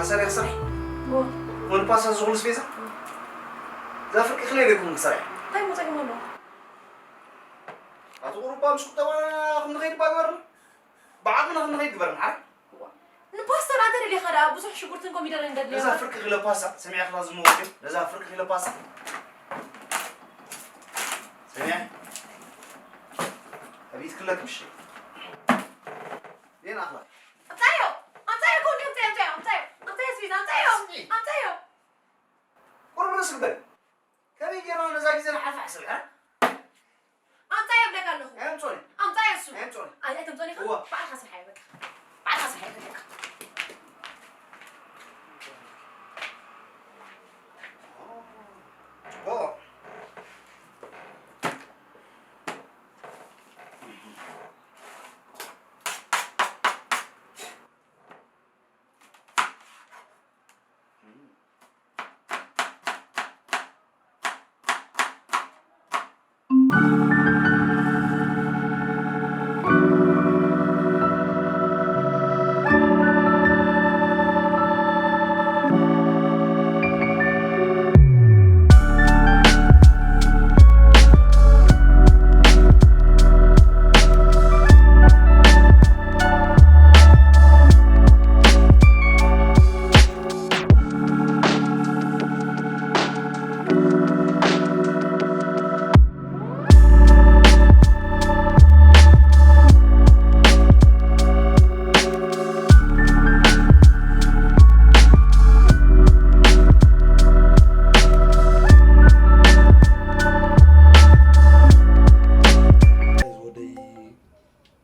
ኣሰሪሕ ስራሕ? እዎ። ወንድም ፓስታ ዝኹሉ ስፔዛ? እዛ ፍርቂ ክለይ ደኩም ክሰርሕ? እንታይ ሞ ጸገም ኣለዎ? ኣቶ ቁሩባ ምስ ቁጠባና ክንኸይድ እባ ግበርና። ብዓቕምና ክንኸይድ ግበርና፣ ሓራይ? እዋ። ንፓስታ ዶ ደሊኻ ደኣ ብዙሕ ሽጉርትን ኮሚደረን ደድልዮ? ነዛ ፍርቂ ኪሎ ፓስታ ሰሚዕኻ ዝመወት ነዛ ፍርቂ ኪሎ ፓስታ። ሰሚዐ? ኣብ ኢድ ክለክ ምሽ። የን ኣኽላ? ኣምጻዮ! ኣምጻዮ፣ ኮንዶ ኣምጻዮ፣ ኣምጻዮ፣ ኣምጻዮ! ኣምጻዮ ኣስቤዛ፣ ኣምጻዮ! እስኪ። ኣምጻዮ! ቁርብ ርእስ ግበሪ። ከመይ ጌርና ነዛ ግዜ ንሓልፋ ሕሰብ፣ እ? ኣምጻዮ እብለካ ኣለኹ። ኣየምጾን። ኣምጻዮ እሱ። ኣየምጾን። ኣይ፣ ኣይተምጾን ኢኻ? እዋ። ባዕልኻ ስራሕ እየ በቃ። ባዕልኻ ስራሕ እየ በቃ። ጽቡቕ።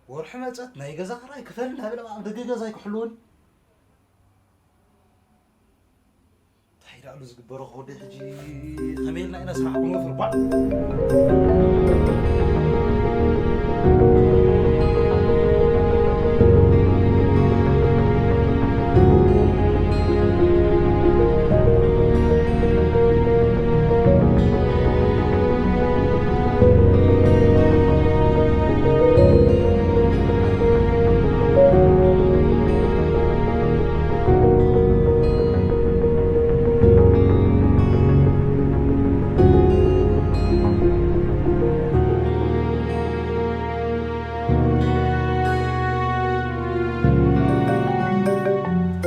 ወርሒ መጸት ናይ ገዛ ክራይ ክፈል እናበለ ደገ ገዛ ኣይክሕልወኒ። እንታይ ደኣሉ ዝግበሮ ክወዲ ሕጂ? ከመይ ኢልና ኢና ስራሕ ክንወፍር ባ?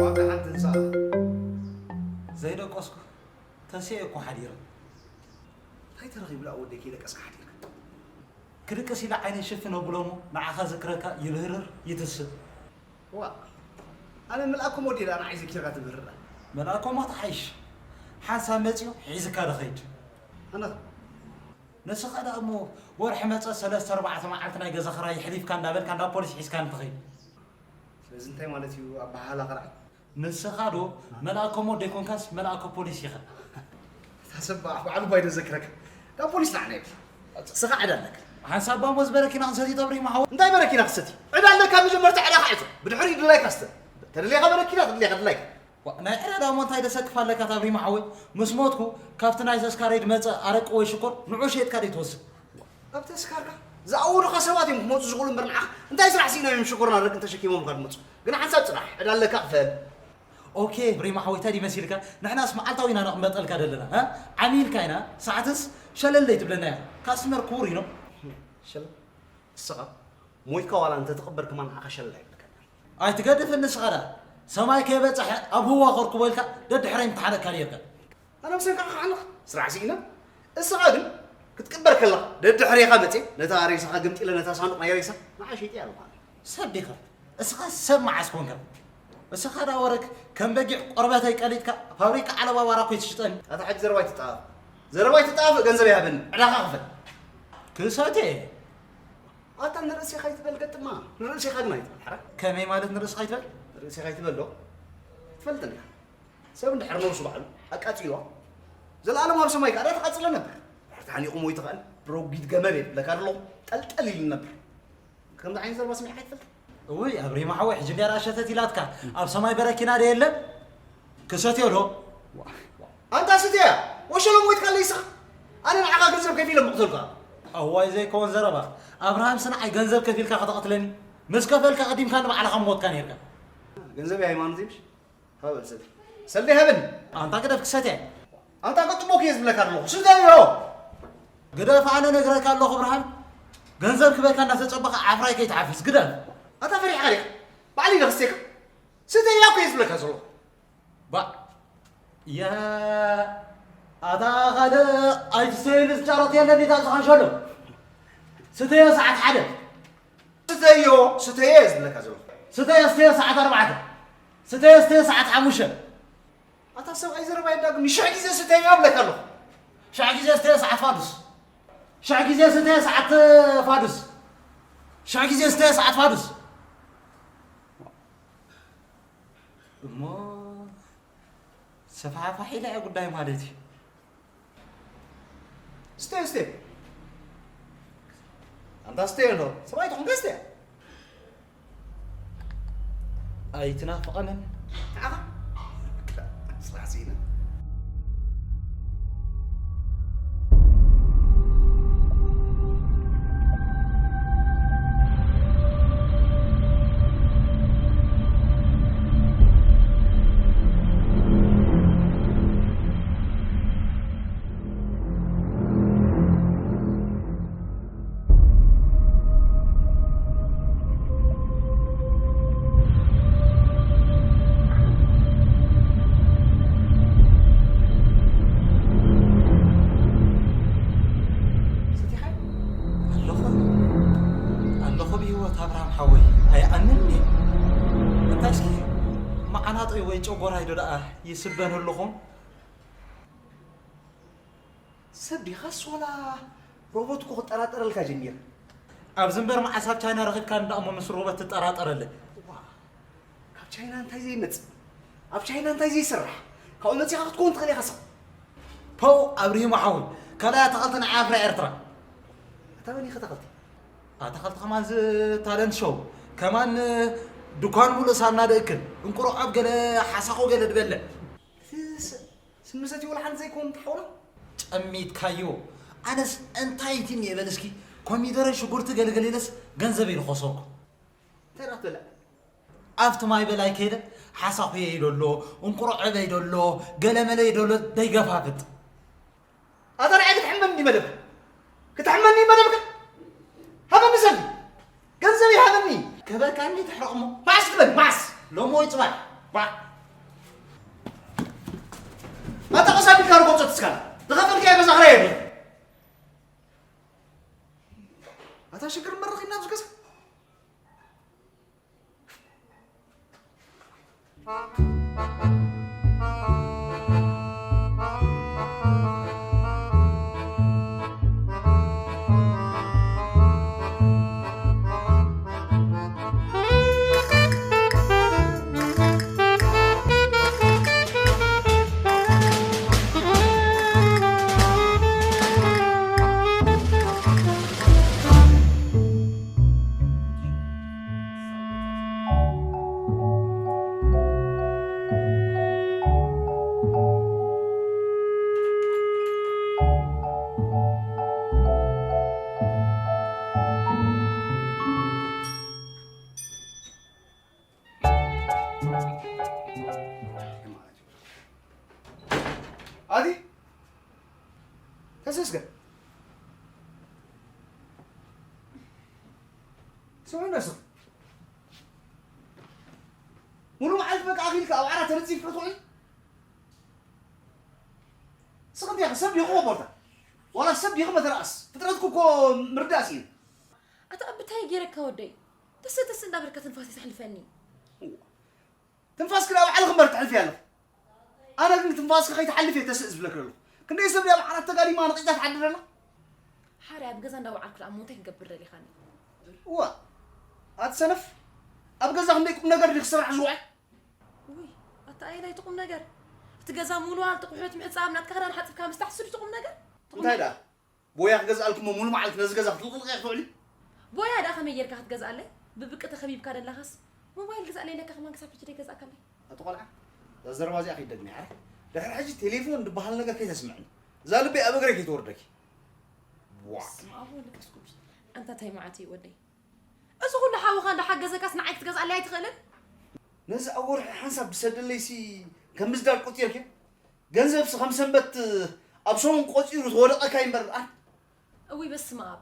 ዋጋ ሓንቲ ህንፃ ዘይደቀስኩ ተስኤ እኮ ሓዲረ። እንታይ ተረኺቡላ ወደይ ከይደቀስካ ሓዲርካ? ክድቅስ ኢለ ዓይነይ ሽፍን ኣብሎ እሞ ንዓኻ ዝክረካ ይብህርር ይትስእ። ዋ፣ ኣነ መልኣኮም ወዲ ደኣ ንዓይ ዘኪርካ ትብህርር። መልኣኮም ትሓይሽ። ሓንሳብ መጺኡ ሒዝካ ዶ ኸይድ? ኣነ ንስኻ ደኣ እሞ ወርሒ መጸ ሰለስተ ኣርባዕተ መዓልቲ ናይ ገዛ ኽራይ የሕሊፍካ እንዳበልካ እንዳ ፖሊስ ሒዝካኒ ትኸይድ። ስለዚ እንታይ ማለት እዩ ኣበሃህላ ኽራይ? ንስኻ ዶ መልኣኮ ሞት ዘይኮንካስ መልኣኮ ፖሊስ ኢኻ። እታ ሰብ ባዕሉ ባይዶ ዘክረካ። እታ ፖሊስ ንዓና ይብል። ንስኻ ዕዳ ኣለካ። ሓንሳብ ባምቦ ዝበረኪና ክንሰትዩ ተብሪሂሙ ሓወይ። እንታይ በረኪና ክሰቲ? ዕዳ ኣለካ መጀመርታ ዕዳኻ ዕጾ። ብድሕሪኡ ድላይካ ስተ። ተደሊኻ በረኪና፣ ተደሊኻ ድላይካ። ዋ፣ ናይ ዕዳ ዳሞ እንታይ ደሰክፍ ኣለካ ተብሪሂሙ ሓወይ? ምስ ሞትኩ ካብቲ ናይ ተስካረይ ድመጸ ኣረቂ ወይ ሽኮር ንዑ ሸይጥካ ደይ ትወስድ? ኣብ ተስካርካ ዝኣወዱኻ ሰባት እዮም ክመጹ ዝኽእሉ እምበር ንዓኻ እንታይ ስራሕ ስኢኖም እዮም ሽኮርን ኣረቅን ተሸኪሞምካ ድመጹ? ግን ሓንሳብ ጽናሕ፣ ዕዳ ኣለካ ክፈል። ኦኬ፣ ብሬማ ሓወይ፣ እንታይ ድዩ መሲልካ? ንሕናስ መዓልታዊ ኢና ነቕመጠልካ ዘለና፣ እ? ዓሚልካ ኢና፣ ሰዓትስ ሸለል ኣይትብለና ኢኻ። ካስትመር ክቡር እዩ፣ ኖ? ሸለል? ንስኻ ሞይትካ ዋላ እንተትቕበር ከማን ንዓኻ ሸለል ኣይብለካን። ኣይትገድፍን ንስኻ ደኣ። ሰማይ ከይበጽሐ ኣብ ህዋ ከርክቦ ኢልካ ደድሕረይ ምትሓነካ ነይርካ። ኣነ ብሰንካኻ ክሓንኽ ስራሕ ስኢነ። እስኻ ግን ክትቅበር ከለኻ ደድሕሬኻ መጽየ ነታ ሬሳኻ ገምጢለ ነታ ሳንዱቕ ናይ ሬሳ ንዓ ሸይጠያ ኣለኹ ኣነ። ሰብ ዲኻ? እስኻ ሰብ መዓስ ኮንካ? እስኻ ደኣ ወረክ ከም በጊዕ ቆርበተይ ቀሊጥካ ፋብሪካ ዓለባ ባራ እኮ ትሽጠኒ። ኣታ ሕጂ ዘረባ ኣይትጠፋፍእ። ዘረባ ኣይትጠፋፍእ፣ ገንዘብ ይሃበኒ። ዕዳኻ ክፈል። ክሰትየ። ኣታ ንርእስኻ ኣይትበል ገጥማ። ንርእስኻ ግን ኣይትበል፣ ሓራ። ከመይ ማለት ንርእስኻ ኣይትበል? ንርእስኻ ኣይትበል ዶ? ትፈልጥን ኢኻ። ሰብ እንድሕር ነብሱ ባዕሉ ኣቃጺልዋ፣ ዘለኣለም ኣብ ሰማይ ከኣ ትቐጽለ ነበር። ድሕሪ ተሓኒቑ ሞይቱ ከኣ ብረጒድ ገመድ እየ ዝብለካ ዘለኹ፣ ጠልጠል ኢሉ ነበር። ከምዚ ዓይነት ዘረባ ሰሚዕካ ኣይትፈልጥን? እውይ፣ ኣብሪማ ሓወይ፣ ሕጂ እንድያ ደኣ ሸተት ኢላትካ። ኣብ ሰማይ በረኪና ዶ የለን? ክሰትዮ ዶ? ኣንታ ስትያ፣ ወሸሎ ሞይትካ ኣለይ ስኻ። ኣነ ንዓኻ ገንዘብ ከፊለ ምቕተልካ። ኣዋይ ዘይከውን ዘረባ። ኣብርሃምስ ንዓይ ገንዘብ ከፊልካ ከተቕትለኒ? ምስ ከፈልካ ቀዲምካ ንባዕልኻ ምሞትካ ነይርካ። ገንዘብ እዩ ሃይማኖት እዩ ምሽ? ሃበል ሰብ። ሰልዲ ሃበኒ። ኣንታ ግደፍ ክሰትያ። ኣንታ ቅጥሞ ክየ ዝብለካ ኣለኹ። ስተ እዮ። ግደፍ ኣነ ነግረካ ኣለኹ ብርሃን። ገንዘብ ክበካ እናተጸበኻ ዓፍራይ ከይትዓፍስ ግደፍ። ኣታ ፈሪሕካ ዲኻ? ባዕሊ ኢለ ክስቴካ። ስተ እዮ ክየ ዝብለካ ዘለኹ። ባዕ። ያ ኣታ ካልእ ኣይትስተየሉ ዝጫረት የለን ኢታ ዝኻንሸሎ። ስተዮ ሰዓት ሓደ። ስተዮ፣ ስተዮ እየ ዝብለካ ዘለኹ። ስተዮ፣ ስተዮ ሰዓት ኣርባዕተ። ስተዮ፣ ስተዮ ሰዓት ሓሙሽተ። ኣታ ሰብኣይ ዘረባ የዳግም፣ ሽሕ ግዜ ስተዮ እብለካ ኣለኹ። ሽሕ ግዜ ስተዮ ሰዓት ፋዱስ። ሽሕ ግዜ ስተዮ ሰዓት ፋዱስ። ሽሕ ግዜ ስተዮ ሰዓት ፋዱስ። እሞ ሰፋሕፋሕ ኢላ እያ ጉዳይ ማለት እዩ። ስተዮ፣ ስተዮ። ኣንታ ስተዮ እንዶ፣ ሰብኣይ ትኹንከ ስተዮ። ኣይትናፍቐንን? ንዓኻ? ስራሕ ስኢነ። ሰቲኻ ኣለኹ፣ ኣለኹ ብህይወት ኣብርሃም ሓወይ፣ ኣይኣምንን እየ። እንታይ እስኪ መዓናጦይ ወይ ጨጎራይ ዶ ደኣ ይስበን ኣለኹም? ሰብ ዲኻስ ወላ ሮቦት እኮ ክጠራጠረልካ ጀሚረ። ኣብዚ እምበር መዓስ ኣብ ቻይና ረኺብካ እንዳ እሞ ምስ ሮቦት ትጠራጠረለ? ዋ፣ ካብ ቻይና እንታይ ዘይመጽእ? ኣብ ቻይና እንታይ ዘይስራሕ? ካብኡ መጺኻ ክትከውን ትኽእል ኢኻ ሰብ። ፖው ኣብርሂሞ ሓወይ፣ ካልኣይ ኣታኸልቲ ንዓይ ኣፍርያ ኤርትራ። ኣታ መን ኢኻ ኣታኸልቲ? ኣታኸልቲ ከማን እዚ ታለንት ሾው፣ ከማን ድኳን ሙሉእ ሳምና ድእክል፣ እንቁሮ ኣብ ገለ ሓሳኹ ገለ ድበልዕ። እቲ ስ-፣ ስሚ ሰትዩ ወላ ሓንቲ ዘይኮን ተሓውራ? ጨሚትካዮ። ኣነስ እንታይ ትም የበል እስኪ፣ ኮሚደረ ሽጉርቲ ገልገል ኢለስ ገንዘብ ኢሉ ኸሰርኩ። እንታይ ደኣ ትበልዕ? ኣብቲ ማይ በላይ ከይደ ሓሳኹየ ይደሎ፣ እንቁሮ ዕበይ ደሎ፣ ገለመለ ይደሎ ደይገፋፍጥ። ኣታ ንዓይ ክትሕመኒ መደብ? ክትሕመኒ መደብካ? ሃበኒ ሰብ ገንዘብ ይሃበኒ። ክህበካኒ ትሕረቕ እሞ። መዓስ ትበል? መዓስ? ሎሚ ወይ ጽባሕ። ባ-፣ ኣታ ቀስ ኣቢልካ ርጎ ጸጥ እስካላ። ዝኸፈልካዮ ገዛ ክራይ የብልካ። ኣታ ሽግር መረኺብና ኣብዚ ገዛ። ኣቲ ተሰስገ ስምዑ ነስም ሙሉ መዓልቲ በቃ ኣኺልካ ኣብ ዓራት ተነጺፍካ ትውዕል። ስቕ እንዲኻ ሰብ ዲኹ ኮቦርታ ዋላ ሰብ ዲኹ መተረኣስ ፍጥረትኩ እኮ ምርዳእስ እዩ። ኣታ ኣብታይ ገይረካ ወደይ? ተሰ ተስ እንዳበልካ ትንፋስ ይተሕልፈኒ። ትንፋስኪ ናብ ባዕልኺ እምበር ትሕልፊ ኣለኺ። ኣነ ግን ትንፋስኪ ከይትሓልፍ እየ ተስእ ዝብለኪ ዘለኹ። ክንደይ ሰብ ድያ ብዓራት ተጋዲማ ነቒጻ ትሓድር ኣላ? ሓደ ኣብ ገዛ እንዳወዓልኩ ደኣ እሞ እንታይ ክገብር ደሊኻኒ? እዋ፣ ኣቲ ሰነፍ፣ ኣብ ገዛ ክንደይ ቁም ነገር ድዩ ክሰርሕ ዝውዕል? ውይ፣ ኣታ ኣየናይ እቲ ቁም ነገር? እቲ ገዛ ምውልዋል፣ እቲ ቁሑት ምሕጻብ፣ ናትካ ክዳን ሓጺብካ ምስታሕ፣ እሱ ድዩ እቲ ቁም ነገር? እቲ ቁም እንታይ ነገር ደኣ? ቦያ ክገዝኣልኪ እሞ ሙሉ መዓልቲ ነዚ ገዛ ክትልቕልቒ ክትውዕሊ? ቦያ ደኣ ከመይ ጌርካ ክትገዝኣለይ? ብብቂ ተኸቢብካ ደለኻስ፣ ሞባይል ግዛእለይ ኢለካ ከማን ክሳብ ሕጂ ደይገዛእካለይ። ኣቲ ቆልዓ፣ እዛ ዘረባ እዚኣ ከይትደግምያ፣ ኣረ? ድሕሪ ሕጂ ቴሌፎን ዝበሃል ነገር ከይተስምዕኒ። እዛ ልበይ ኣብ እግረይ ከይትወርደኪ። ዋ። በስመ ኣብ ወወልድ ወመንፈስ ቅዱስ። ኣንታ እንታይ መዓት እዩ ወደይ? እዚ ኩሉ ሓውኻ እንዳሓገዘካስ ንዓይ ክትገዝኣለይ ኣይትኽእልን? ነዚ ኣብ ወርሒ ሓንሳብ ዝሰደለይሲ ከም ምዝዳል ቆጺርኪ? ገንዘብሲ ከም ሰንበት ኣብ ሰሙን ቆጺሩ ዝወደቐካ ይንበር። ኣ- እውይ በስመ ኣብ።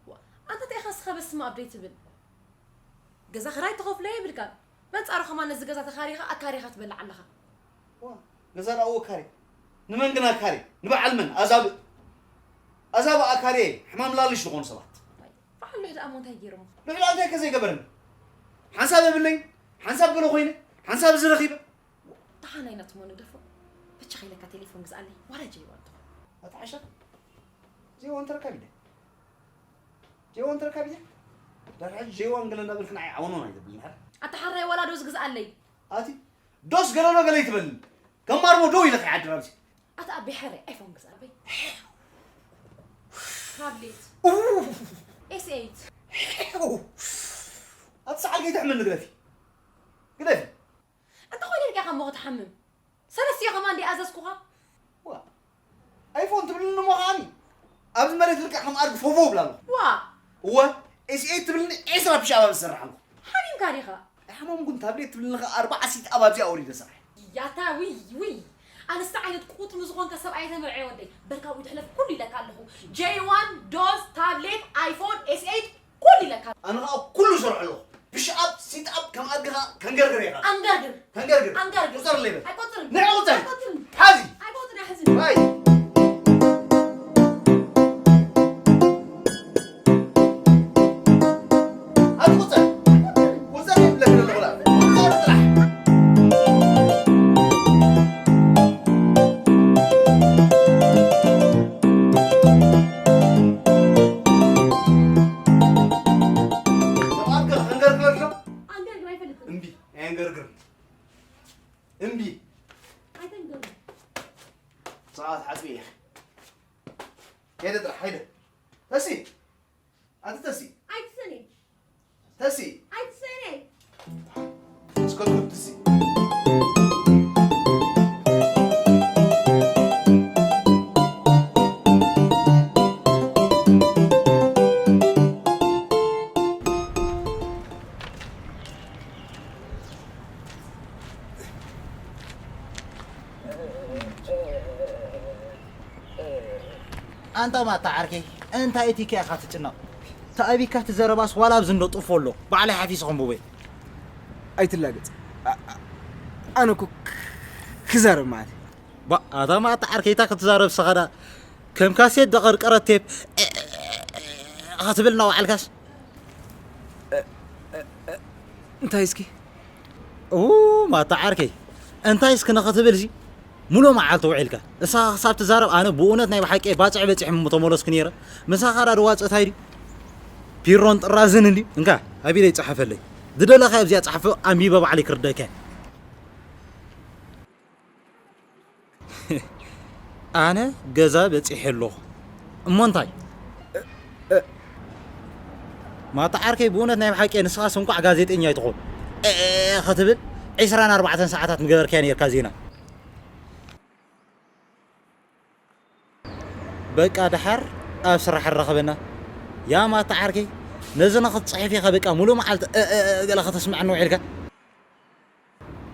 ዋ፣ ኣንተ እንታይ ኢኻ እስኻ በስመ ኣብ ደይትብል? ገዛ ክራይ ተኸፍሎ የብልካን። በንጻሩ ከማን ነዚ ገዛ ተኻሪኻ ኣካሪኻ ትበልዕ ኣለኻ። ዋ፣ ገዛ ደኣ ወካሪ። ንመን ግን ኣካሪ? ንበዓል መን? ኣዛብእ። ኣዛብእ ኣካሪ ሕማም ላልሽ ዝኾኑ ሰባት። በዓል ልሕዲ ኣሞ እንታይ ገይሮም? ልሕዲ እንታይ ከዘይገበረኒ? ሓንሳብ የብለይ፣ ሓንሳብ ገለ ኮይነ፣ ሓንሳብ እዚ ረኺበ። ደሓን ኣይናትሞ ንግደፎ። ብቻ ከይለካ ቴሌፎን ግዝኣለይ፣ ዋላ ጀይዋ እንተኾ። ኣታ ዓሻ፣ ጀይዋ እንተረካብ ኢለ። ጀይዋ እንተረካብ ኢለ። ዳር ሕጂ ጀይዋ እንገለ እንዳበልክን ኣይ ዓወኖን ኣይተብልን፣ ሓር። ኣታ ሓራይ ዋላ ዶስ ግዝኣለይ። ኣቲ፣ ዶስ ገለሎ ገለ ይትበል። ከም ማርሞ ደው ኢለ ከይዓድር ኣብዚ። ኣታ ኣቢ ሓራይ ኣይፎን ግዝኣለይ። ታብሌት። ኡፍ። ኤስ ኤይት። ኣቲ ሰዓል ከይትሕምኒ ግደፊ። ግደፊ። እንተ ኾይነ ኢልካ ኢኻ እሞ ክትሓምም። ሰለስቲኡ ከማን ድየ ኣዘዝኩኻ? ዋ፣ ኣይፎን ትብልኒ እሞ ከዓኒ ኣብዚ መሬት ልክዕ ከም ኣድጊ ፎፎ እብላ ኣለኹ። ዋ። እወ፣ ኤስ ኤይት ትብልኒ ዒስራ ፒሽ ኣብ ዝሰርሕ ኣለኹ። ሓሚምካ ዲኻ? ኣይሓመምኩን፣ ታብሌት ትብልኒ ኸ ኣርባዓ ሲት ኣብ ኣብዚኣ ኣውሪደ ስራሕ። ያታ፣ ውይ፣ ውይ። ኣነስተ ዓይነት ቁጥሚ ዝኾንካ ሰብኣይ ተመርዐ ወደይ። በል ካብኡ ትሕለፍ ኩሉ ኢለካ ኣለኹ። ጀይ ዋን፣ ዶዝ፣ ታብሌት፣ ኣይፎን፣ ኤስ ኤይት፣ ኩሉ ኢለካ። ኣነ ኸኣ ኩሉ እሰርሖ ኣለኹ። ፕሽ ኣፕ፣ ሲት ኣፕ፣ ከም ኣድጊ ኸኣ ከንገርግር እየ ኸኣ። ኣንገርግር። ከንገርግር። ኣንገርግር። ቁጸር ኣለይ በል። ኣይቆጽርን። ንዒ ቁጸር። ኣይቆጽርን። ሓዚ። ኣይቆጽርን፣ ኣይሕዝን። ባይ። ኣቲ ቁጸር። ኣይቆጽርን። ቁጸር ይብለክ ዘለኹ ላ። ቁጸር ጥራሕ። ተማርክ ከንገርግረልካ? ኣንገርግር ኣይፈልጥን። እምቢ፣ ኣየንገርግርን። እምቢ። ኣይተንገርግር። ሰዓት ሓጽቢ እየ። ከይደ ጥራሕ፣ ከይደ። ተሲ፣ ኣቲ ተሲ። ኣይትሰኔ። ተሲ። ኣይትሰኔ። እስከ ትኩት ተሲ። ኣንታ ማታ ዓርከይ፣ እንታይ እቲ ኪያ ኢኻ ትጭነቕ? ተኣቢካ ትዘረባስ ዋላ ኣብዚ እንዶ ጥፎ ኣሎ። ባዕለይ ሓፊሰ ከንብቦ እየ። ኣይትላገጽ። ኣ-፣ ኣ-፣ ኣነ እኮ ክ-፣ ክዛረብ ማለት እዩ። ባ-፣ ኣታ ማታ ዓርከይ፣ እንታይ ክትዛረብ ንስኻ ደኣ? ከም ካሴት ደቐርቀረት ቴፕ፣ እ-፣ እ-፣ እ-፣ እ-፣ ክትብል እናወዓልካስ? እ-፣ እ-፣ እ-፣ እንታይ እስኪ? ኡ፣ ማታ ዓርከይ፣ እንታይ እስኪ ንኽትብል እዚ ሙሉእ መዓልቲ ውዒልካ? ንስኻ ክሳብ ትዛረብ፣ ኣነ ብእውነት ናይ ብሓቂ ባጽዕ በጺሐ እሞ ተመለስኩ ነይረ። ምሳኻ ዳ ድዋጽእ እንታይ ድዩ? ፒሮን ጥራዝን እንድዩ። እንካ፣ ኣብ ኢደይ ጸሓፈለይ። ዝደለኻዮ ኣብዚኣ ጸሓፎ፣ ኣንቢበ ባዕለይ ክርደካ። ኣነ ገዛ በጺሐ ኣለኹ። እሞ እንታይ? እ፣ እ። ማታ ዓርከይ፣ ብእውነት ናይ ብሓቂ ንስኻስ እንቋዕ ጋዜጠኛ ኣይትኾን። እ፣ እ፣ እ፣ ክትብል ዒስራን ኣርባዕተን ሰዓታት ምገበርካያ ነይርካ ዜና። በቃ፣ ደሓር ኣብ ስራሕ ንራኸበና። ያ ማታ ዓርከይ፣ ነዚ ንኽትጽሕፍ ኢኻ፣ በቃ፣ ሙሉእ መዓልቲ እ፣ እ፣ እ፣ ገለ ከተስምዐኒ ውዒልካ።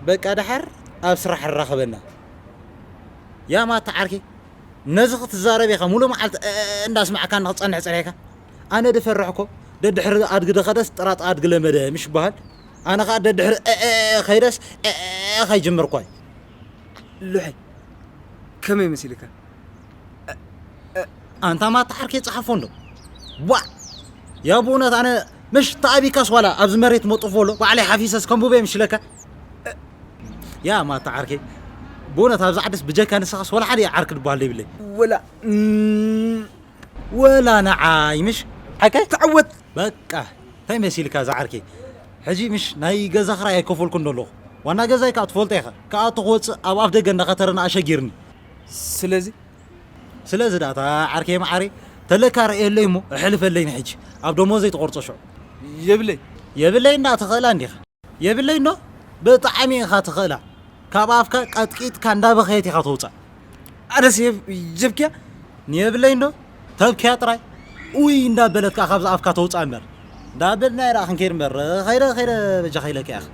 በቃ፣ ደሓር ኣብ ስራሕ ንራኸበና። ያ ማታ ዓርከይ፣ ነዚ ክትዛረብ ኢኻ፣ ሙሉእ መዓልቲ እ፣ እ፣ እ፣ እንዳስማዕካኒ ክትጸንሕ ጸኒሕካ። ኣነ ድፈርሕ እኮ፣ ደድሕሪ ኣድጊ ድኸደስ ጥራጥ ኣድጊ ለመደ፣ ምሽ ይበሃል። ኣነ ኸኣ ደድሕሪ እ፣ እ፣ እ፣ ኸይደስ እ፣ እ፣ እ፣ ኸይጅምር እኳ እዩ። ልሐይ፣ ከመይ መሲልካ? ኣንታ ማታ ዓርከይ ጸሓፎ እንዶ። ዋ! ያ ብእውነት ኣነ ምሽ ተኣቢካስ ዋላ ኣብዚ መሬት መጡፎ ኣሎ፣ ባዕለይ ሓፊሰስ ከንብቦ እየ ምሽለካ። ያ ማታ ዓርከይ፣ ብእውነት ኣብዚ ዓድስ ብጀካ ንስኻስ ዋላ ሓደ ዓርኪ ድበሃል ዘይብለይ። ወላ፣ እም፣ ወላ ንዓይ ምሽ። ሓቀይ? ተዓወት። በቃ፣ እንታይ መሲልካ እዛ ዓርከይ? ሕጂ ምሽ ናይ ገዛ ክራይ ኣይከፈልኩን ዶ ኣለኹ? ዋና ገዛይ ከኣ ትፈልጦ ኢኻ። ክኣቱ ክወጽእ ኣብ ኣፍ ደገ እንዳኸተረና ኣሸጊርኒ። ስለዚ? ስለዚ ደኣ እታ ዓርከይ መዓረይ፣ ተለካ ርእየለይ እሞ ኣሕልፈለይ ንሕጂ። ኣብ ደሞዘይ ትቖርጾ ሽዑ። የብለይ። የብለይ እንዳ ትኽእላ እንዲኻ። የብለይ እንዶ? ብጣዕሚ ኢኻ ትኽእላ። ካብ ኣፍካ ቀጥቂጥካ እንዳበኸየት ኢኻ ተውጻእ። ኣነስ የብ-፣ የብክያ? ንየብለይ እንዶ? ተብክያ ጥራይ። ኡይ እንዳበለት ከኣ ካብዛ ኣፍካ ተውጻእ እምበር። እንዳበልና ደኣ ክንከይድ እምበር። ኸይደ፣ ኸይደ በጃኻ ኢለካ ኢኻ።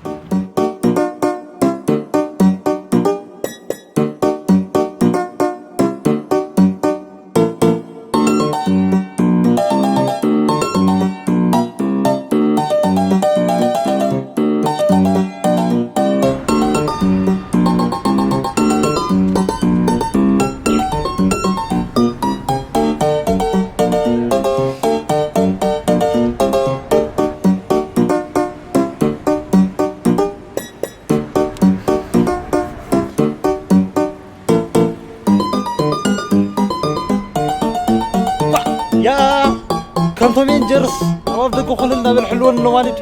ኣብ ኣፍ ደገ ኮለል እናበል ሕልወን ኣለዋልድ።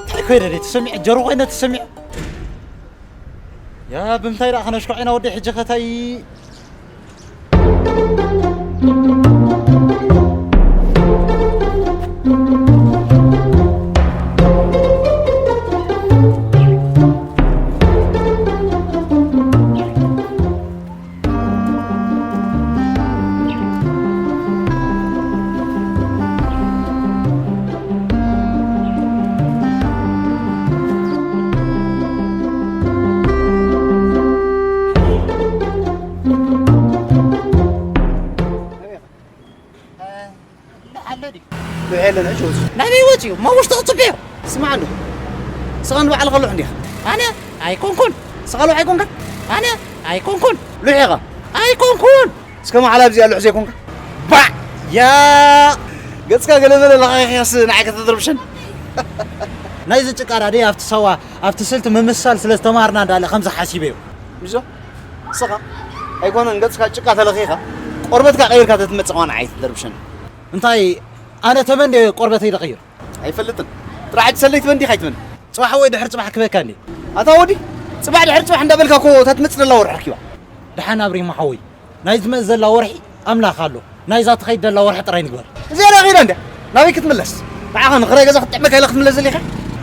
እንታይ ኮይነ ደይ ተሰሚዐ? ጀሮ ኮይነ ተሰሚዐ። ያ ብምንታይ ደኣ ከነሽኮዕ ኢና ወደይ ሕጂ ከታይ ኣሎ ድዩ? ሉሕ የለን፣ ሕጂ ወፂኡ። ናበይ ወፂኡ? እሞ ውሽጢ ክፅበዮ። ስማዕ እንዶ፣ ንስኻ ንባዕልኻ ሉሕ እንዲኻ። ኣነ ኣይኮንኩን። ንስኻ ሉሕ ኣይኮንካን። ኣነ ኣይኮንኩን። ሉሕ ኢኻ። ኣይኮንኩን። እስከ ማዕላ ኣብዚኣ ሉሕ ዘይኮንካ። ባዕ! ያ ገፅካ ገለ መለ ለኻኺኻስ ንዓይ ከተድርብሸን። ናይዚ ጭቃ ዳዲ ኣብቲ ሰዋ፣ ኣብቲ ስልቲ ምምሳል ስለ ዝተማሃርና እንዳለ ከምዚ ሓሲበዮ። ምዞ ንስኻ ኣይኮነን ገፅካ ጭቃ ተለኺኻ ቆርበትካ ቀይርካ ተትመፅእ ከማን ኣይትደርብሸኒ። እንታይ ኣነ ተመን ድየ ቆርበተይ ደቐይር? ኣይፈልጥን። ጥራሕ ሕጂ ሰለይቲ በንዲኻ ኣይትመን። ፅባሕ ወይ ድሕሪ ፅባሕ ክበካ እንዴ? ኣታ ወዲ፣ ፅባሕ ድሕሪ ፅባሕ እንዳበልካ እኮ እታ ትመፅእ ዘላ ወርሒ ረኪባ። ደሓን ኣብሪማ ሓወይ፣ ናይ ዝመፅ ዘላ ወርሒ ኣምላኽ ኣሎ። ናይዛ ትኸይድ ዘላ ወርሒ ጥራይ ንግበር። እዚኣ ዶ ኺዳ እንድያ? ናበይ ክትምለስ? ንዓኻ ንኽራይ ገዛ ክትጥዕመካ ኢላ ክትምለስ ዘሊኻ?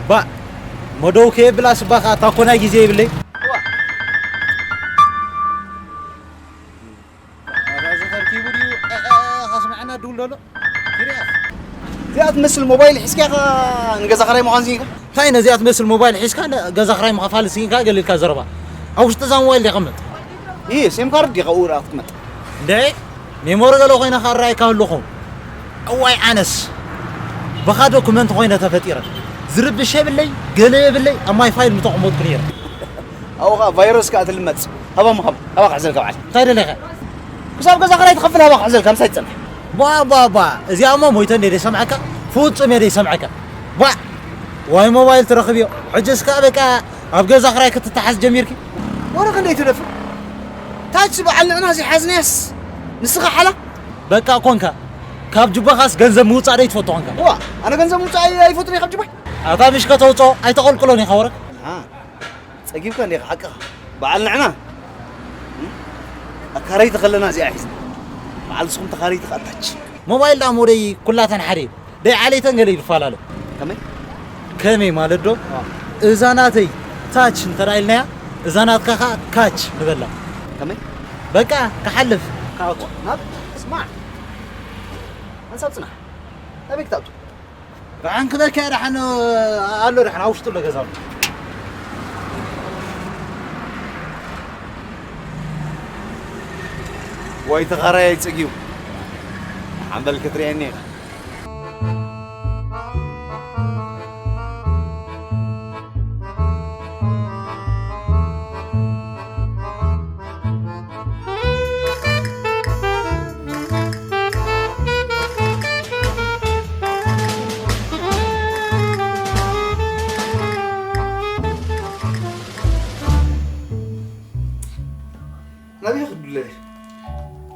ባእ፣ መደው ከየብላ ስባኻ እታ እኮ ናይ ግዜ የብለይ። እዋ። ኣታ እዚ ተርኪቡ ድዩ? እ፣ እ፣ እ፣ ከስምዓና ድውል ደሎ? ሲርያስ። እዚኣ ትመስል ሞባይል ሒዝካ ኢኻ ንገዛ ኽራይ ምዃን ስኢንካ? እንታይ ነዚኣ ትመስል ሞባይል ሒዝካ ለ-፣ ገዛ ኽራይ ምኽፋል ስኢንካ ገሊልካ ዘረባ? ኣብ ውሽጢ እዛ ሞባይል ዲኻ ትመጥ? እየ፣ ሴም ካርድ ዲኻ ኣብኡ ደኣ ክትመጥ? እንደ ሜሞሪ ገለ ኮይና ኸኣ ራእይካ ህልኹም። እዋይ ኣነስ በኻ ዶኩመንት ኮይነ ተፈጢረ። ዝርብሽ የብለይ፣ ገለ የብለይ፣ ኣብ ማይ ፋይል ምተቐመጥኩ ነይረ። ኣብኡ ኸኣ ቫይረስ ከኣ ትልመጽ። ሃባ ምሃብ፣ ሃባ ክሕዘልካ በዓል። እንታይ ደሊኻ? ክሳብ ገዛ ኽራይ ትኸፍል ሃባ ክሕዘልካ ምሳይ ትጸንሕ። ቧ፣ ቧ፣ ቧ። እዚኣ እሞ ሞይተ እንደ ደይሰምዐካ፣ ፍጹም እየ ደይሰምዐካ። ቧ! ዋይ ሞባይል ትረኽብዮ። ሕጂ እስከ በቃ ኣብ ገዛ ኽራይ ክትተሓዝ ጀሚርኪ? ወረ ክንደይ ትደፍር? ታች በዓል ንዕና ዘይሓዝናያስ ንስኻ ሓላ? በቃ ኮንካ። ካብ ጁባኻስ ገንዘብ ምውጻእ ደይ ትፈቱ ኮንካ? እዋ፣ ኣነ ገንዘብ ምውጻእ ኣይ-፣ ኣይፈቱን እየ ካብ ጁባይ። ኣታ ምሽ ከተውጽኦ ኣይተቐልቅሎን ኢኻ ወረ። ኣሃ። ጸጊብካ እንዲኻ ሓቅኻ። በዓል ንዕና። ኣካረይቲ ከለና እዚኣ ሒዝና። በዓል ንስኹም ተኻረይቲ ከኣ ታች። ሞባይል ደኣ ሞደይ ኩላተን ሓደ እዩ። ደይ ዓሌተን ገለ ይፈላለ። ከመይ? ከመይ ማለት ዶ? ኣዎ። እዛ ናተይ ታች እንተ ደኣ ኢልናያ፣ እዛ ናትካ ከኣ ካች ንበላ። ከመይ? በቃ ክሓልፍ። ካብ ናብ ስማዕ። ሓንሳብ ጽናሕ። ኣበይ ክትኣቱ? ደሓን ክበልካ እየ፣ ደሓን ኣሎ፣ ደሓን ኣብ ውሽጡ ኣሎ ገዛ ኣሎ። ወይ ተኻራያይ ጽግዩ፣ ሓምበል ክትርእየኒ ኢኻ። ናበይ ክድለ?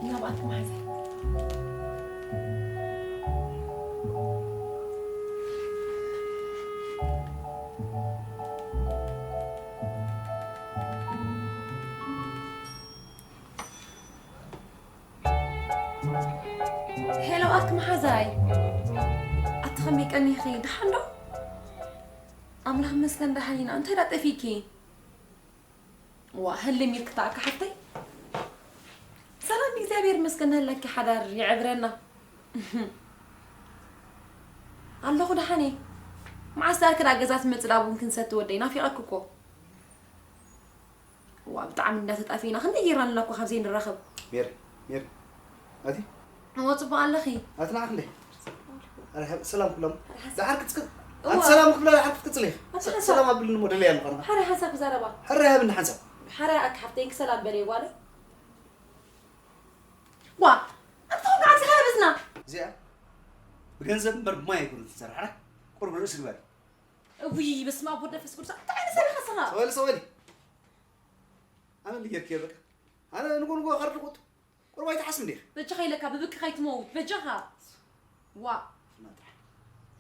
ናብኣት መሓዛይ። ሄሎ፣ ኣክ መሓዛይ። ኣቲ ከመይ ቀኒኺ? ደሓን ዶ? ኣምላኽ ይመስገን ደሓን ኢና። እንታይ ደኣ ጠፊእኪ? ዋ፣ ህልም ኢልኪ ተኣካ ሓፍተይ። ሰላም፣ እግዚኣብሔር ይመስገን፣ ንህለኪ ሓዳር ይዕብረና። ኣለኹ ደሓን እየ። መዓስ ዳርኪ ደኣ ገዛ ትመጽእ ደኣ ቡን ክንሰቲ ወደይ፣ ናፊቐኪ እኮ። ዋ፣ ብጣዕሚ እንዳተጣፊእና፣ ክንደይ ጌርና ኣለና እኮ ካብ ዘይንራኸብ። ሜሪ፣ ሜሪ፣ ኣቲ? እሞ ጽቡቕ ኣለኺ? ኣቲ ንዓ ክንደይ? ኣረ፣ ሰላም ክብሎም። ኣረ፣ ሓንሳብ። ደሓር ክትክ-፣ እዋ። ኣቲ ሰላም ክብላ ደሓር ክትቅጽል ኢኺ። ኣቲ ሓንሳብ። ሰላም ኣብልኒ እሞ ደለያ ኣለኹ ኣነ። ሓረ ሓንሳብ ክዛረባ። ሕረ ሃብኒ ሓንሳብ። ሓረ ኣክ ሓፍተይ፣ እንኪ ሰላም በልየ ጓለይ። ዋ፣ ኣቲ ተወጋዕቲ ሃብዝና። እዚኣ ብገንዘብ እምበር ብማይ ኣይኮነትን ትሰርሕ። ሕረ፣ ቁሩብ ርእሲ ግበሪ። እውይ፣ በስመ ኣብ ወወልድ ወመንፈስ ቅዱስ። እንታይ ዓይነት ሰብ ኢኻ ንስኻ? ሰወሊ፣ ሰወሊ። ኣነ ልጌርክዮ በቃ። ኣነ ንጎ ንጎ ከርድቁት። ቁሩብ ኣይትሓስብ እንዲኻ? በጃኻ ኢለካ ብብቂ ከይትመውት፣ በጃኻ። ዋ ፍና ጥራሕ።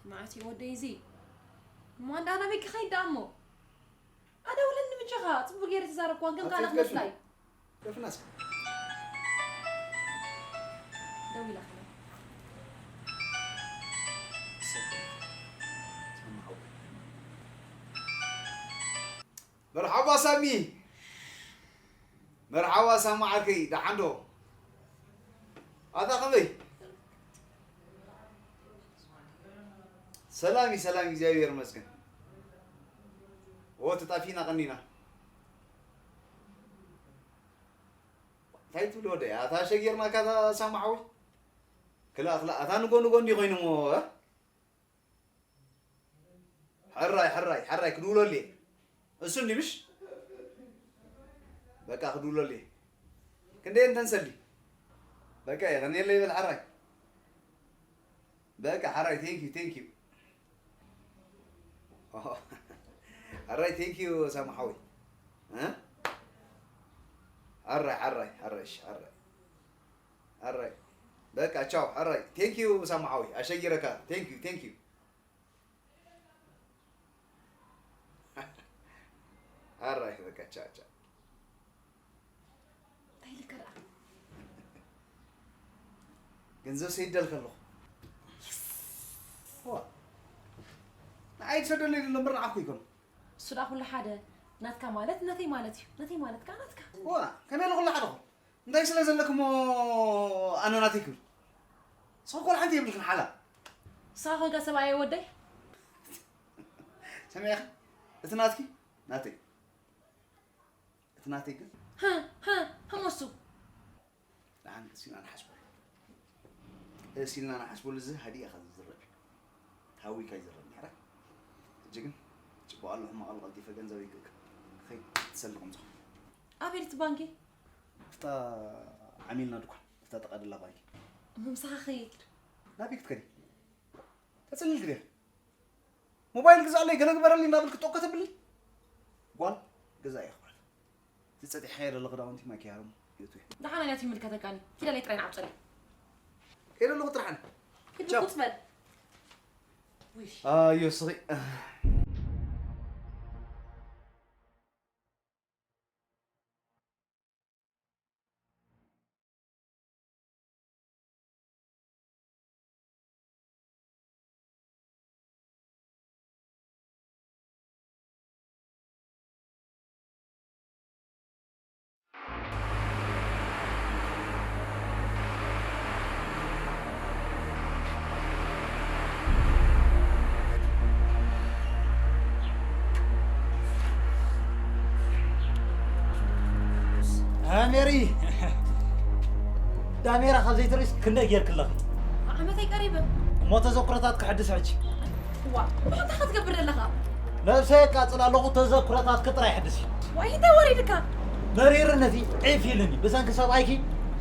ማዕቲ ወደይ እዚ ማንዳ ናበይ ክኸይድ ደኣ እሞ? ኣደውለኒ ብቻኻ፣ ጽቡቅ ገይረ ተዛረብኳን ከም ካልእ ገርፊ፣ ገርፊ። ክመስላይ። ገርፍና እስከ። ደው ኢላ ከላ። መርሓባ ሳሚ። መርሓባ ሳሚ ዓርከይ፣ ደሓን ዶ? ኣታ ከመይ? ሰላም እዩ፣ ሰላም እዩ፣ እግዚኣብሔር ይመስገን። ኦ፣ ተጣፊና ቀኒና። እንታይ ትብሎ ወደይ? ኣታ ሸጊርናካ፣ ኣታ ሳሚ ሓወይ። ክላ፣ ክላ፣ ኣታ ንጎ፣ ንጎ እንዲ ኮይኑ እሞ፣ እ? ሕራይ፣ ሕራይ፣ ሕራይ ክድውለሉ እየ። እሱ እንዲ ምሽ? በቃ ክድውለሉ እየ። ክንደይ እንተንሰሊ? በቃ የቐንየለይ ይበል ሕራይ። በቃ ሕራይ፣ thank you፣ thank you። ኦሆ። ሕራይ፣ thank you ሳሙ ሓወይ። እ? ሕራይ፣ ሕራይ፣ ሕራይ፣ እሺ፣ ሕራይ። ሕራይ። በቃ ቻው፣ ሕራይ። Thank you ሳሙ ሓወይ። ኣሸጊረካ። Thank you፣ thank you። ኣራይ በቃ ቻ ቻ። እንታይ ኢልካ ደኣ? ገንዘብ ሰይደልካ ኣለኹ። ዋ። ንዓይ ትሰደለይ ዘሎ እምበር ንዓኹ ይኮኑ። እሱ ደኣ ኩሉ ሓደ። ናትካ ማለት ናተይ ማለት እዩ። ናተይ ማለት ከኣ ናትካ። ዋ፣ ከመይ ኢለ ኩሉ ሓደ ኹን? እንታይ ስለ ዘለክሞ ኣነ ናተይ ክብል? ንስኺ እኮ ሓንቲ የብልክን ሓላ። ንስኻ ኮንካ ሰብኣየ ወደይ? ሰሚዕኺ? እቲ ናትኪ ናተይ። እቲ ናተይ ግን? ሃ፣ ሃ፣ ሃ፣ መሱ። ደሓን ቀስ ኢልና ንሓስበሉ። ቀስ ኢልና ንሓስበሉ፣ እዚ ሃዲእኻ ዝዝረብ እዩ። ተሃዊካ ይዝረብ እንድሕራ። ሕጂ ግን ጽቡቕ ኣሎ ሕማቕ ኣሎ ቀልጢፈ ገንዘበይ ክእክብ። ክኸይድ ትሰሊ ቁምጻ። ኣበይ እቲ ባንኪ? እታ ዓሚልና ድኳን፣ እታ ጥቓ ደላ ባንኪ። እሞ ምሳኻ ኸይድ። ናበይ ክትከዲ? ተጽልል ግደፍ። ሞባይል ግዛለይ፣ ገለ ግበረለይ እናበልክ ጦቅ ከተብለይ? ጓል ገዛ እየ ክብረት። እቲ ጸጢሕካዮ ዘሎ ክዳውንቲ ማኪያሮም ይእቱ እየ። ደሓን ኣልያት ይምልከተካኒ። ኪዳለይ ጥራይ ንዓብ ጸሊ። ከይደ ኣለኹ ጥርሓን። ኪድ ቻው። ቁጭ በል። ውይ። ኣዮ ስኺ። አ፣ ሜሪ፣ ዳሜራ ካብ ዘይትርእስ ክንደይ ጌርክለኺ? ዓመተይ ቀሪበ። እሞ ተዘክሮታት ክሕድስ ሕጂ። ዋ፣ ብሓንታ ክትገብር ዘለኻ? ነብሰይ የቃጽል ኣለኹ፣ ተዘክሮታትኪ ጥራይ ሕድሲ። ዋይ፣ እንታይ ወሪድካ? መሪርነቲ ዒፍ ኢልኒ፣ ብሰንኪ ሰብኣይኪ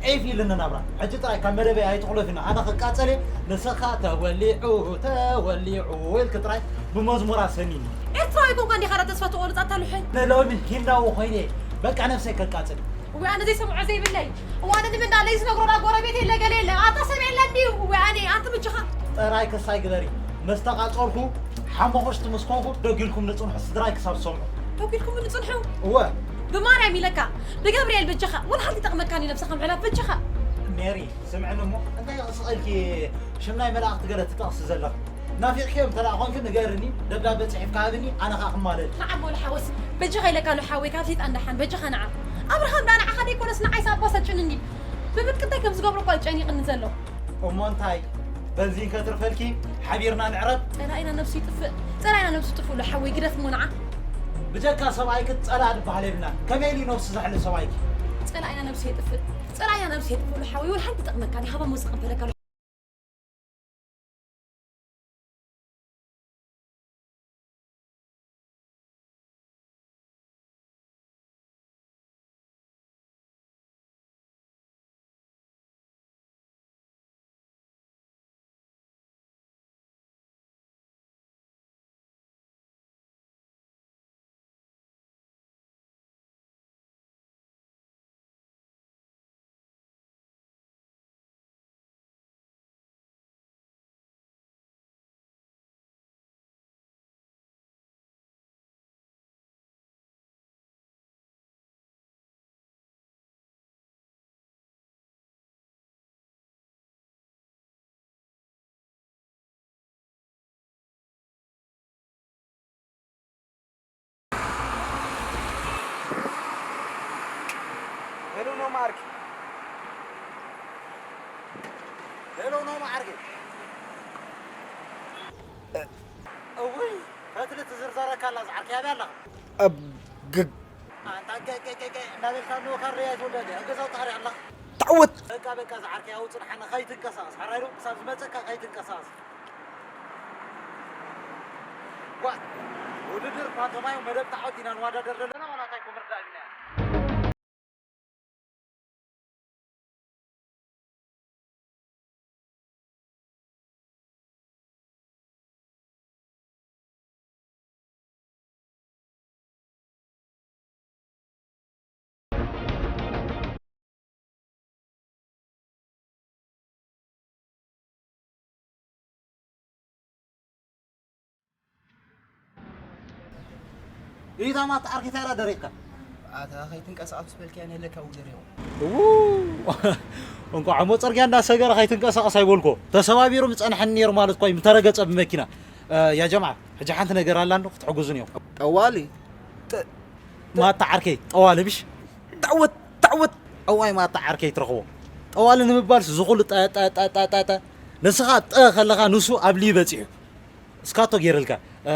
ዒፍ ኢልኒ ናብራ። ሕጂ ጥራይ ካብ መደበይ ኣይትቑለፊና፣ ኣነ ክቃጸል እየ፣ ንስኻ ተወሊዑ፣ ተወሊዑ ኢልኪ ጥራይ ብመዝሙር ኣሰኒኒ። ኤርትራዊ ኮንካ እንዲኻ ዳ ተስፋ ትቖርጽ ኣታ ልሑይ? ንሎሚ ሂንዳዊ ኮይነ፣ በቃ ነብሰይ ከቃጽል። ወይ ኣነ ዘይሰምዖ ዘይብለይ። እዋን ንምንዳ ለይ ዝነግሮና ጎረቤት የለ ገለ የለ። ኣታ ሰብ የለ እንዲዩ። ወይ ኣነ ኣንቲ ምጅኻ። ጥራይ ክሳይ ግበሪ። ምስ ተቓጸልኩ ሓሞኽሽቲ ምስ ኮንኩ ደጊልኩም ንጽንሑ ስድራይ ክሳብ ዝሰምዑ። ደጊልኩም ንጽንሑ? እወ። ብማርያም ኢለካ፣ ብገብርኤል በጃኻ፣ ወላ ሓንቲ ይጠቕመካኒ ነብስኻ ምሕላፍ በጃኻ። ሜሪ፣ ስምዕኒ እሞ፣ እንታይ ስቕ ኢልኪ ሽም ናይ መላእኽቲ ገለ ትጠቕሲ ዘለኺ? ናፊቕክዮም እንተ ደኣ ኾንኪ ንገርኒ፣ ደብዳበ ጽሒፍካ ሃብኒ፣ ኣነ ኸኣ ክማለል። ንዓ እሞ ለሓወስ፣ በጃኻ ኢለካ ኣሎ ሓወይ፣ ካብ ሰይጣን ደሓን፣ በጃኻ ንዓ። ኣብርሃም ደኣ ንዓኻ ደይኮነስ ንዓይስ ኣባስ ኣጨንኒ። ብብርቂ እንታይ ከም ዝገብሮ እኳ እዩ ጨኒቕኒ ዘሎ። እሞ እንታይ? በንዚን ከትርፈልኪ፣ ሓቢርና ንዕረብ። ጸላኢና ነብሱ ይጥፍእ፣ ጸላኢና ነብሱ ይጥፍእ፣ ሉ ሓወይ ግደፍ እሞ ንዓ። ብጀካ ሰብኣይኪ ጸላኢ ዝበሃል የብልናን። ከመይ ኢሉ ነብሱ ዘሕልፍ ሰብኣይኪ? ጸላኢና ነብሱ የጥፍእ፣ ጸላኢና ነብሱ የጥፍእ፣ ሉ ሓወይ ወላ ሓንቲ ይጠቕመካን፣ ሃባ እሞ ዝቕበለካ፣ ሉ ቀ-፣ ቀ-፣ ቀ-፣ ቀ-፣ እናበልካ እንሆ ካሬ ኣይትወልዳ እንዲያ። ኣብ ገዛ ውጻእ ሪኣ ኣለኻ። ተዓወት! በቃ፣ በቃ፣ ዝዓርከይ ኣውጽእ፣ ንሓና ከይትንቀሳቐስ። ሓራይ ዶ? ክሳብ ዝመጸካ ከይትንቀሳቐስ። ዋ፣ ውድድር ፓንቶማይም መደብ ተዓወት ኢና ንዋዳደር ዘለና፣ ዋላ እንታይ ኮ ምርዳእ ኢልና። ኢታ ማታ ዓርከይ እንታይ ደሪቕካ? ኣታ ከይትንቀሳቐስ ምስ በልካያ ነለካ ውደር ይኹን። እዉ፣ እንቋዕ እሞ ጽርግያ እንዳሰገረ ከይትንቀሳቐስ ኣይበልኮ። ተሰባቢሩ ምጸንሐኒ ነይሩ ማለት እኮ እዩ፣ ምተረገጸ ብመኪና። እ፣ ያ ጀምዓ፣ ሕጂ ሓንቲ ነገር ኣላ እንዶ ክትሕግዙን እዮም። ጠዋሊ። ጥ-፣ ማታ ዓርከይ፣ ጠዋሊ ምሽ? ተዕወት፣ ተዕወት። እዋይ ማታ ዓርከይ ትረኽቦ። ጠዋሊ ንምባልስ ዝኹሉ ጠ-፣ ጠ-፣ ጠ-፣ ጠ-፣ ጠ-፣ ጠ-፣ ንስኻ ጠ ከለኻ ንሱ ኣብ ሊ በጺሑ። እስካቶ ገይርልካ። እ፣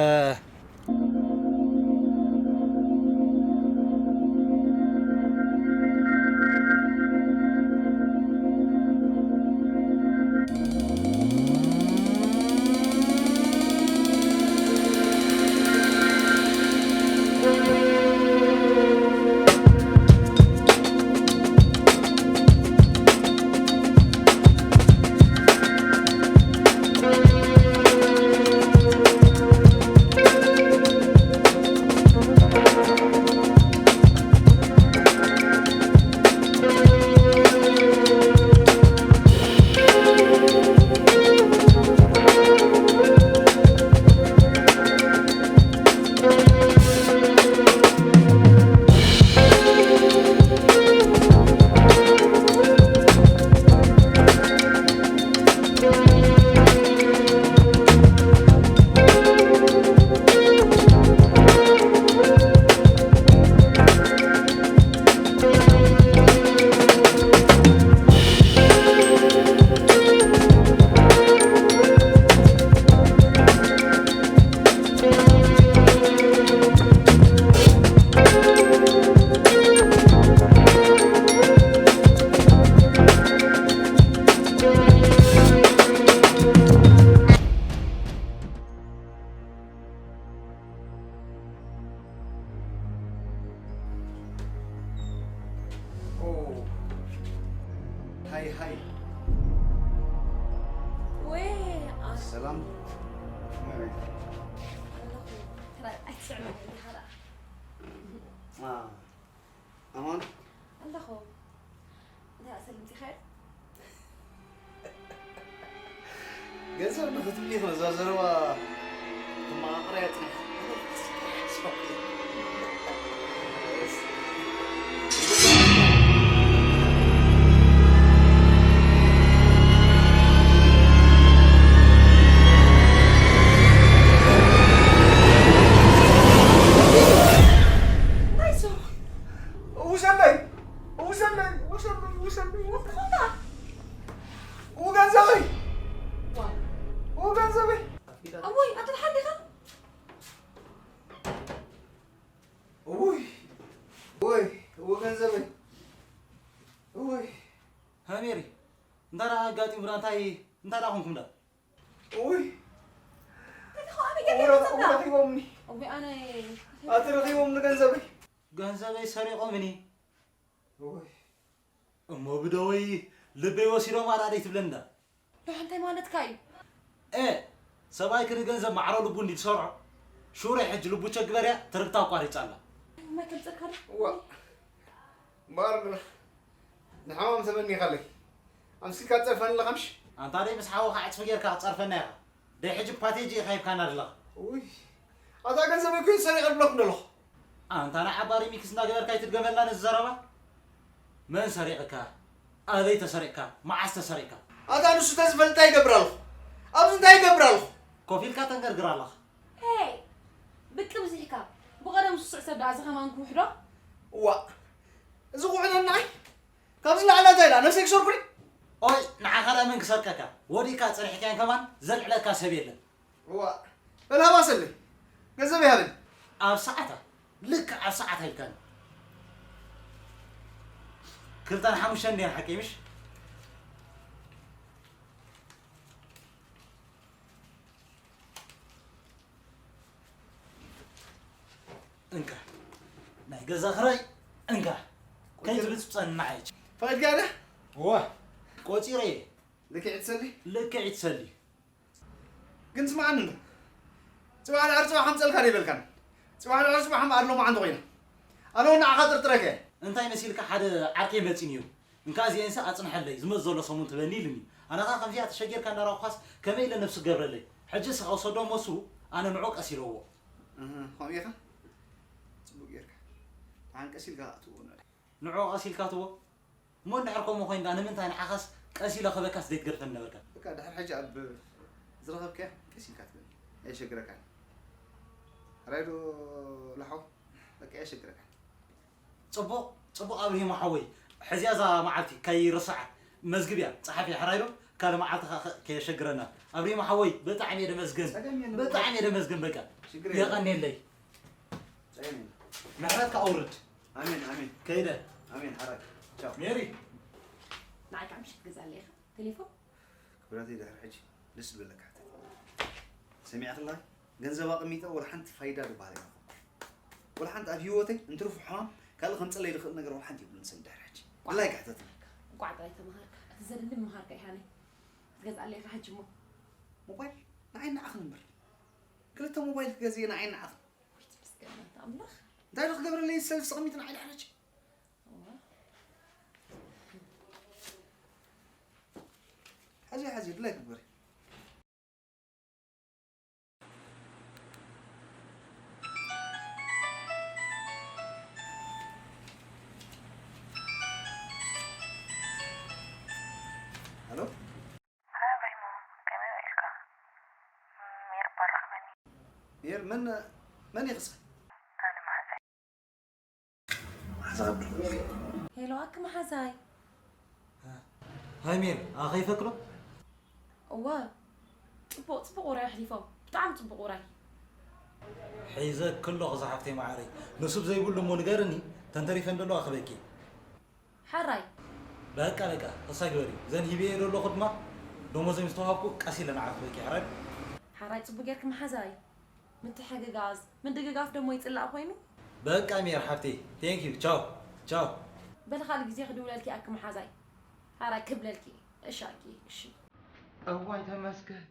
ኦ፣ ሃይ፣ ሃይ። ወይ፣ ኣ-፣ ሰላም። ኣለኹ። ትራ-፣ ኣይትስዕመኒ እንዲኻ ደኣ። ኣ፣ ኣማን። ኣለኹ። እንታይ ኣሰልምቲ ኸይር? ገንዘብ ንኽትብሊ ኢኺ ነዛ ዘረባ ክትመቓቕርያ ጸኒሕኪ። እንታይ ሶ? ውሰደይ! ውሰደይ! ውሰደይ! ውሰደይ! እንታይ ኾንካ? ኡ ገንዘበይ! ዋ። ኡ ገንዘበይ! ኣቦይ፣ ኣቶ ደሓን ዲኻ? እውይ! እውይ! ኡ ገንዘበይ! እውይ! ሃ ሜሪ፣ እንታይ ደኣ ኣጋጢሙ ደኣ፣ እንታይ፣ እንታይ ደኣ ኮንኩም ደኣ? እውይ! እንታይ ዲኻ ኣበይ ገለ እውይ፣ ገንዘብካ? እውይ፣ ረኺቦምኒ። እውይ፣ ኣነ ኣቲ ረኺቦምኒ ገንዘበይ። ገንዘበይ ሰሪቖምኒ። እውይ። እሞ ብደወይ ልበይ ወሲዶም ኣርኣደይ ትብለኒ እንዳ። ዶ እንታይ ማለትካ እዩ? ኤ፣ ሰብኣይኪ ንገንዘብ ማዕሮ ልቡ እንዲ ዝሰርዖ፣ ሹሬ ሕጂ ልቡ ቸግበርያ ትርግታ ኣቋሪጻ ኣላ። ማይ ከምጸካ ዶ? ዋ፣ እምበኣር ንሕማም ተመኒኻለይ። ኣምሲልካ ትጸርፈኒ ኣለኻ ምሽ? ኣንታ ደይ ምስ ሓወኻ ዕጽፊ ጌርካ ክትጸርፈና ኢኻ። ደይ ሕጂ ፓቴጅ ኢኻ ሂብካና ዘለኻ። ውይ፣ ኣታ ገንዘበይ እኮ ሰሪቐ እብለኩም ዘለኹ። ኣንታ ንዓባሪ ሚክስ እናገበርካ ኣይትድገመልና ነዚ ዘረባ። መን ሰሪቕካ? ኣበይ ተሰሪቕካ? መዓስ ተሰሪቕካ? ኣታ ንሱ ተዝፈልጥ እንታይ ይገብር ኣለኹ? ኣብዚ እንታይ ይገብር ኣለኹ? ኮፍ ኢልካ ተንገርግር ኣለኻ። ሄይ! ብቂ ብዚሕካ። ብቐደም ስሱዕ ሰብ ደኣ እዚ ከማን ክውሕዶ? እዋእ! እዚ ክውሕደኒ ንዓይ? ካብዚ ንላዕሊ እንታይ ኢላ? ነብሰይ ክሰርኩኒ? ኦይ፣ ንዓኻ ደኣ መን ክሰርቀካ? ወዲእካ ጸኒሕካዮን ከማን ዘልዕለካ ሰብ የለን። እዋእ! በል ሃባ ሰለይ። ገንዘብ ይሃበኒ። ኣብ ሰዓታ፣ ልክዕ ኣብ ሰዓታ ኢልካኒ። ክልተን ሓሙሽተን እንድየን ሓቀይ ምሽ? እንካ ናይ ገዛ ክራይ እንካ። ከይትብጽብጸኒ ንዓይ። ፈቒድካ ዶ? እዋ፣ ቆጺረ እየ። ልክዕ ትሰሊ? ልክዕ ትሰሊ። ግን ስምዓኒ እንዶ፣ ጽባሕ ድሕሪ ጽባሕ ከምጸልካ ዶ ይበልካን? ጽባሕ ድሕሪ ጽባሕ እምበኣር ሎማዓንቲ ኮይና። ኣነ እውን ንዓኻ ጥርጥረካ እየ። እንታይ መሲልካ ሓደ ዓርከይ መጺኒ እዩ። እንካ እዚኤንሲ ኣጽንሐለይ፣ ዝመጽእ ዘሎ ሰሙን ትበኒ ኢሉኒ። ኣነ ኸኣ ከምዚኣ ተሸጊርካ እንዳረኣኹኻስ ከመይ ኢለ ነብሱ ክገብረለይ? ሕጂ እስኻ ውሰዶ እሞ እሱ ኣነ ንዑ ቀስ ኢለዎ። እህ፣ ከምኡ ኢኻ? ጽቡቕ ጌርካ። ደሓን ቀስ ኢልካ ክትእውኖ። ንዑ ቀስ ኢልካ ትዎ? እሞ እንድሕር ከምኡ ኮይንካ ንምንታይ ንዓኻስ ቀስ ኢለ ክበካስ ዘይትገድፈኒ ነበርካ? በቃ ድሕር ሕጂ ኣብ ዝረኸብካያ ቀስ ኢልካ ትብል። ኣየሸግረካን። ሕራይ ዶ ላሓው? በቃ ኣየሸግረካን። ጽቡቕ፣ ጽቡቕ ኣብርሂሞ ሓወይ። ሕዚያ እዛ መዓልቲ ከይርስዓ መዝግብያ፣ ጸሓፍያ ሕራይ ዶ? ካልእ መዓልቲ ከ-፣ ከ-፣ ከየሸግረና። ኣብርሂሞ ሓወይ፣ ብጣዕሚ እየ ደመስግን። ጸገም የለን። ብጣዕሚ እየ ደመስግን በቃ። ሽግር የለን። የቐንየለይ። ጸገም የለን። ምሕረትካ ኣውርድ። ኣሜን፣ ኣሜን። ከይደ። ኣሜን፣ ሓራይ። ቻው። ሜሪ። ንዓይ ከዓ ምሽት ገዛለይ ኢኻ። ቴሌፎን? ክብረተይ ድሕሪ ሕጂ ደስ ዝበለካ ሕተት። ሰሚዕክላ? ገንዘብ ኣቐሚጠ ወላ ሓንቲ ፋይዳ ዝበሃል ኣይረኸብኩ። ወላ ሓንቲ ኣብ ህይወተይ እንትርፉ ሕማም ካልእ ከምጸለይ ዝኽእል ነገር ወላ ሓንቲ የብሉን። ሰም ድሕሪ ሕጂ። ቋዕ። ድላይ ክሕተት። እንቋዕ ጥራይ ተመሃርካ። እቲ ዘድሊ ምምሃርካ ኢኻ ነይ። ትገዝኣለይ ኢኻ ሕጂ እሞ። ሞባይል ንዓይ ንዓኽን እምበር። ክልተ ሞባይል ክገዝእ ንዓይ ንዓኽን። ወይ ትመስገን ኣምላኽ። እንታይ ዶ ክገብረለይ ሰልፍ ስቕሚት ንዓይ ድሕሪ ሕጂ? እዋ። ሓዚ፣ ሓዚ፣ ድላይ ክግበር። ሃሎ? ሃይ ኣብሪሞ፣ ከመይ ውዒልካ? ሜር እባ ራኽበኒ። ሜር፣ መን፣ መን ኢኺ እስኺ? ኣነ መሓዛይ። መሓዛ ዓብዱ። ሄሎ፣ ኣክ መሓዛይ። ሃይ ሜሪ፣ ኣኸይፈክሎ? እወ፣ ጽቡቕ፣ ጽቡቕ ውራይ ኣሕሊፎም። ብጣዕሚ ጽቡቕ ውራይ። ሒዘ ክሎ ክዛ ሓፍተይ መዓረይ። ንሱ ዘይብሉ እሞ ንገርኒ፣ ተንተሪፈን ደለዋ ክበኪ። ሓራይ። በቃ፣ በቃ፣ ተስፋ ግበሪ። ዘን ሂበዮ ደለኹ ድማ፣ ደሞዘይ ምስ ተዋሃብኩ ቀስ ኢለ ንዓ ክበኪ፣ ሓራይ። ሓራይ፣ ጽቡቕ ጌርክ መሓዛይ። ምትሕግጋዝ፣ ምድግጋፍ ደሞ ይጽላእ ኮይኑ? በቃ ሜር ሓብተይ፣ thank you፣ ቻው፣ ቻው። በል ካልእ ግዜ ክድውለልኪ ኣክ መሓዛይ። ሓራይ ክብለልኪ። እሺ ኣኪ፣ እሺ። እዋይ ተመስገን፣